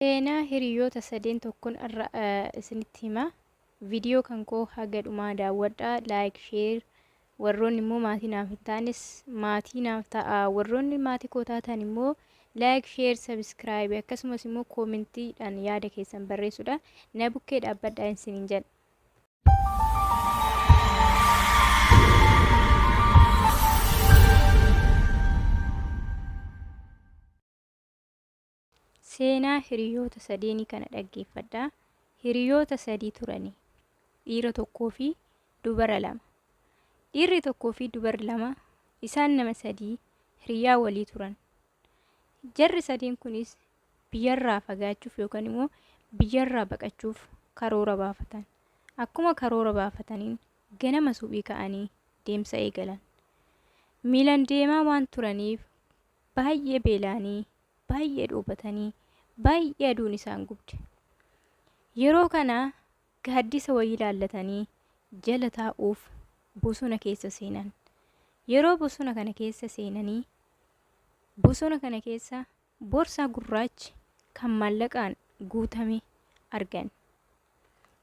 Seenaa hiriyoota sadeen tokkon irra isinitti hima. Viidiyoo kan koo haga dhumaa daawwadhaa. Like, share. Warroonni immoo maatii naaf hin taanes maatii naaf ta'a. Warroonni maatii koo taatan immoo like, share, subscribe akkasumas immoo koomentiidhaan yaada keessan barreessuudha. Na bukkee dhaabbadhaa isiniin jedha. Seenaa hiriyoota sadeenii kana dhaggeeffadhaa. Hiriyoota sadii turani. Dhiira tokkoo fi dubara lama. Dhiirri tokkoo fi dubarri lama isaan nama sadii hiriyaa walii turan. Jarri sadeen kunis biyyarraa fagaachuuf yookaan immoo biyyarraa baqachuuf karoora baafatan. Akkuma karoora baafataniin ganama suphii ka'anii deemsa eegalan. Miilan deemaa waan turaniif baay'ee beela'anii baay'ee dhoobatanii, baay'ee aduun isaan gubde. Yeroo kana gaaddisa wayii laallatanii jala taa'uuf bosona keessa seenan. Yeroo bosona kana keessa seenanii bosona kana keessa borsaa gurraachi kan maallaqaan guutame argan.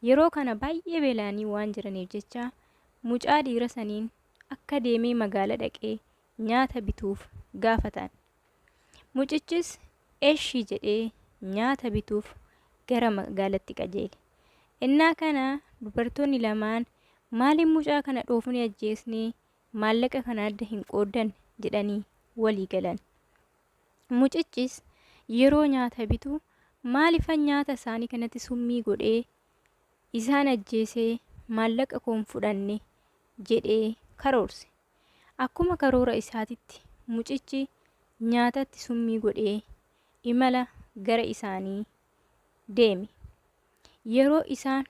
Yeroo kana baay'ee beela'anii waan jiraniif jecha mucaa dhiira saniin akka deemee magaala dhaqee nyaata bituuf gaafatan. Mucichis eshi jedhee nyaata bituuf gara magaalatti qajeele. Ennaa kana dubartoonni lamaan maaliif mucaa kana dhoofnee ajjeesnee maallaqa kana adda hin qooddanne jedhanii walii galan. Mucichis yeroo nyaata bitu maalifan nyaata isaanii kanatti summii godhee isaan ajjeesee maallaqa koo hin fudhanne jedhee karoorse. Akkuma karoora isaatitti mucichi nyaatatti summii godhee imala gara isaanii deeme. Yeroo isaan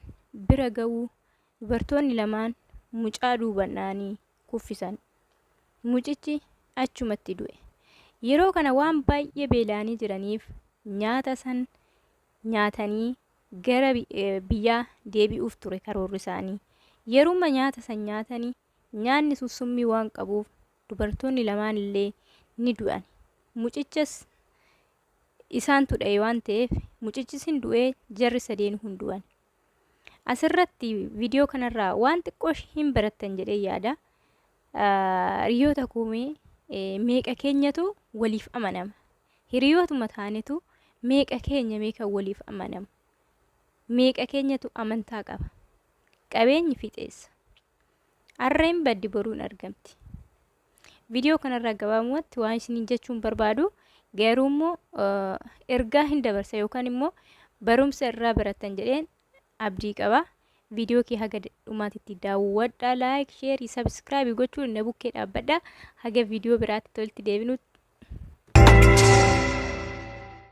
bira ga'u dubartoonni lamaan mucaa duuban dha'anii kuffisan. Mucichi achumatti du'e. Yeroo kana waan baay'ee beela'anii jiraniif nyaata san nyaatanii gara biyyaa deebi'uuf ture karoorri isaanii. Yeruma nyaata san nyaatanii Nyaanni sun summii waan qabuuf dubartoonni lamaan illee ni du'an. Mucichas isaantu dha'e waan ta'eef mucichis hin du'e jarri sadeenuu hin du'an. Asirratti viidiyoo kanarraa waan xiqqoo hin barattan jedhee yaada. Hiriyoota koo mee meeqa keenyatu waliif amanama? Hiriyootuma taanetu meeqa keenya meeqa waliif amanama? Meeqa keenyatu amantaa qaba? Qabeenyi fixeessa. Harreen baddi boruun argamti. Viidiyoo kanarraa gabaabumatti waan isiniin jechuun barbaadu garuu immoo ergaa hin dabarsa yookaan immoo barumsa irraa barattan jedheen abdii qaba. Viidiyoo kee haga dhumaatitti daawwadhaa, laayik, sheerii, sabskraayibii gochuun na bukkee dhaabbadhaa. Haga viidiyoo biraatti tolti deebinutti.